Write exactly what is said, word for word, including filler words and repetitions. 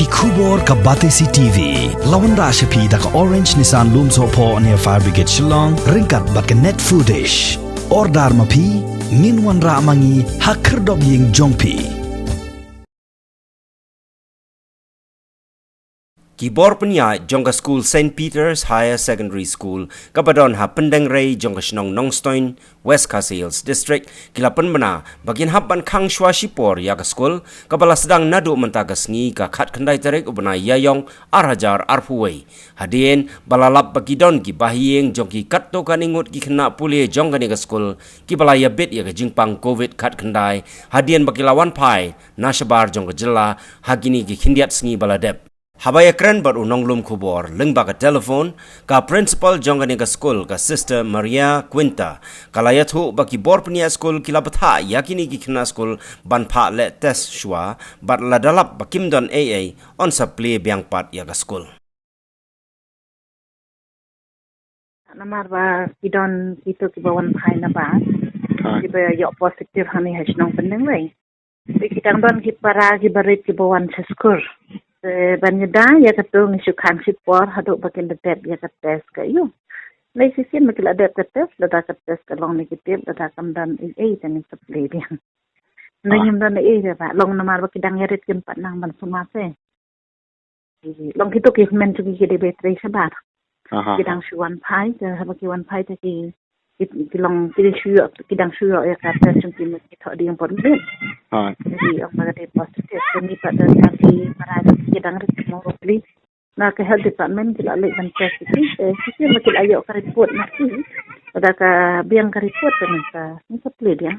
Khubor ka Batesi T V la wanrah sha phi da ka Orange Nissan Lumsohphoh near Fire Brigade Shillong, ryngkat bad ka Net Foodish. Order ma phi, ngin wanrah ma ngi ha khyrdop ïing jong phi. Ki bor pynïaid jong ka skul Saint Peter's Higher Secondary School, kaba don ha Pyndengrei jong ka shnong Nongstoiñ, West Khasi Hills District, ki la pynbna ba kin hap ban khang shuwa shipor ïa ka skul, kaba la sdang naduh mynta ka sngi ka khatkhyndai tarik u bnai Ïaïong ar hajar arphew wei. Hadien ba la lap ba ki don ki bahaïing jong ki katto katne ngut ki khynnah pule jong kane ka skul, kiba la ïabit ïa ka jingpang covid khatkhyndai, hadien ba ki la wan phai na shabar jong ka jylla ha kine ki khyndiat sngi ba la dep. Haba ïakren bad u nonglum khubor lyngba ka telephone, ka principal jong kane ka skul, ka Sister Maria Quinta, ka la ïathuh ba ki bor pynïaid skul ki la bthah ïa kine ki khynnah skul ban phah leh test shuwa, bad lada lap ba kim don ei ei, yn sa plie biang pat ïa ka skul. Namar ba ki don kito kiba wan phai na bar, kiba ïoh positive hangne ha shnong Pyndengrei. Te ki dang don ki para kiba rit kiba wan sha skul. Te ban ïada ïa kato ngi shu khang shipor haduh ba kin da dep ïa ka test ka ïoh. Lei shisien ma ki la dep ka test, lada ka test ka long negative, lada kam don ei ei te ngin sa plie biang. Nda ngim don ei ei ba long namar ba ki dang ïarit kim pat nang ban sumar te. Long kito ki hynmen jong ki ki dei ba trei shabar. Ki dang shu wan phai te, haba ki wan phai te ki, ki, ki long ki dang shu ïoh, ki dang shu ïoh ïa ka test jong ki, ma ki thoh ding bor miet. Te ki ong ba ka dei positive. Te ngi pat da ki para jong ki dang rit mo ro plie. Na ka health department ki la leit ban test ki, te ki ki ma ki la ïoh ka report na ki. Lada ka biang ka report te ngin sa, ngin sa plie biang.